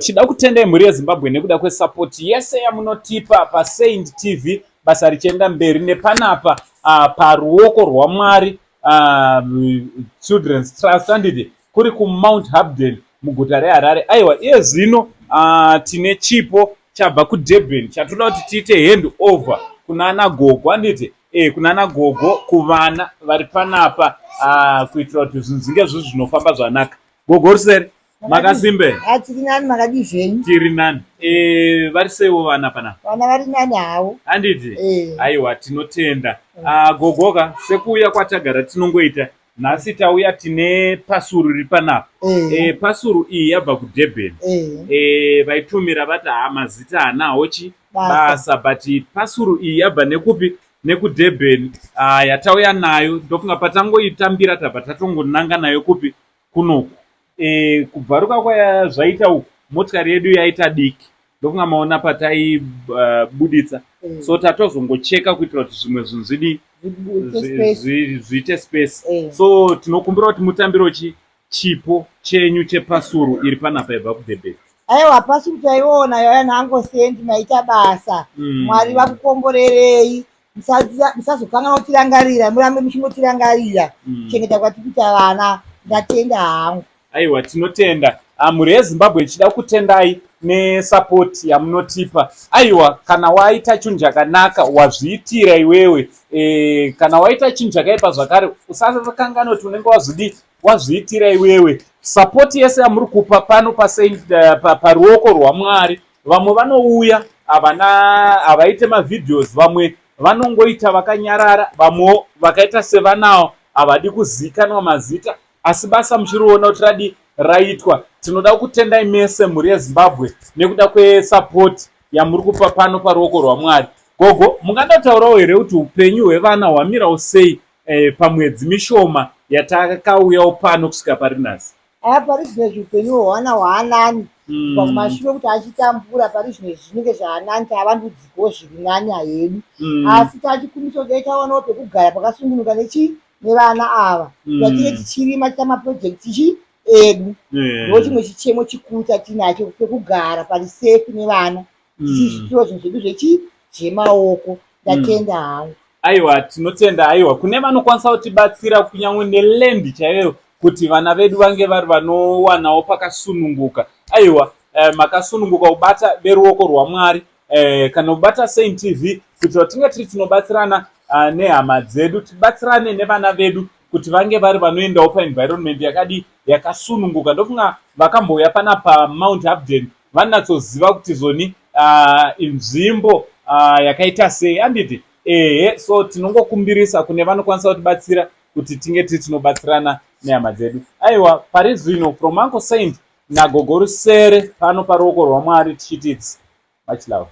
Tichida kutendai mhuri yeZimbabwe nekuda kwesapoti yese yamunotipa paSaint TV basa richienda mberi nepanapa paruoko rwaMwari Children's Trust handiti kuri kuMount Hampden muguta reHarare. Aiwa iye zvino tine chipo chabva kuDurban chatoda kuti tiite hand over kunana gogo handiti e, kunana gogo kuvana vari panapa kuitira kuti zvinhu zvinge zviri zvinofamba zvanaka. Gogo Rusere, makasimbe? Ah, tiri nani, makadii zvenyu? Tiri nani. E, vari seiwo vana panapa? Vana vari nani havo. Handiti? E. Aiwa, tinotenda. Gogoka, sekuuya kwatagara tinongoita nhasi tauya tine pasuru riri panapa. E, pasuru iyi yabva kuDurban. E, vaitumira vati haa mazita haanawo chi basa, but pasuru iyi yabva nekupi? NekuDurban. Yatauya nayo ndofunga patangoitambira tabva tatongonanga nayo kupi? Kunoku. E, kubvaruka kwazvaita uku motikari yedu yaita diki, ndofunga maona pataibuditsa. So tatozongocheka kuitira kuti zvimwe zvinhu zvidii, zviite space. So tinokumbira kuti mutambiro chipo chenyu chepasuru iri panapa ibva kuDurban. Aiwa, pasuru taiona yauya naUncle Saint, maita basa. Mwari vakukomborerei, musazokanganwa kutirangarira, murambe muchingotirangarira kuchengeta kwatiri kuita vana. Ndatenda hangu. Aiwa, tinotenda. Mhuri yeZimbabwe, ichida kutendai nesapoti yamunotipa. Aiwa, kana waita chinhu chakanaka wazviitira iwewe. E, kana waita chinhu chakaipa zvakare usakanganwa kuti unenge wazvidi wazviitira iwewe. Sapoti yese yamuri kupa pano paruoko rwaMwari, vamwe vanouya havana havaite mavideos, vamwe vanongoita vakanyarara, vamwewo vakaita sevanawo havadi kuzivikanwa mazita, asi basa muchiriona kuti radi raitwa. Tinoda kutendai mese mhuri yeZimbabwe nekuda kwesapoti yamuri kupa pano paruoko rwaMwari. Gogo, mungandotaurawo here kuti upenyu hwevana hwamirawo sei pamwedzi mishoma yatakauyawo pano kusvika pari nhasi? Aya, pari zvino izvi upenyu hwevana hwaanani kubva kumashure kuti achitambura. Pari zvino izvi zvinenge zvaanani, tavandudzikawo zviri nani hayedu, asi tachikumbisa kuti dai tawanawo pekugara pakasungunuka nechi nevana ava, tatinge tichirima tiita mapurojekti chi edu. Ndo chimwe chichemo chikuru chatinacho, pekugara pari safe nevana, tichizvitiro zvinhu zvedu zvechi zvemaoko. Ndatenda hangu. Aiwa, tinotenda. Aiwa, kune vanokwanisa kutibatsira kunyange neland chaiyo kuti vana vedu vange vari vanowanawo pakasununguka, aiwa, makasununguka kubata veruoko rwaMwari kana kubata Saint TV kuitira kuti tinge tiri tinobatsirana nehama dzedu, tibatsirane nevana vedu kuti vange vari vanoendawo paenvironment yakadi yakasununguka. Ndofunga vakambouya pana paMount Hampden vanatsoziva kuti zoni inzvimbo yakaita sei, handiti? Ehe, so tinongokumbirisa kune vanokwanisa kutibatsira kuti tinge tiri tinobatsirana nehama dzedu. Aiwa, pari zvino from Uncle Saint naGogo Rusere pano paruoko rwaMwari tichiti its much love.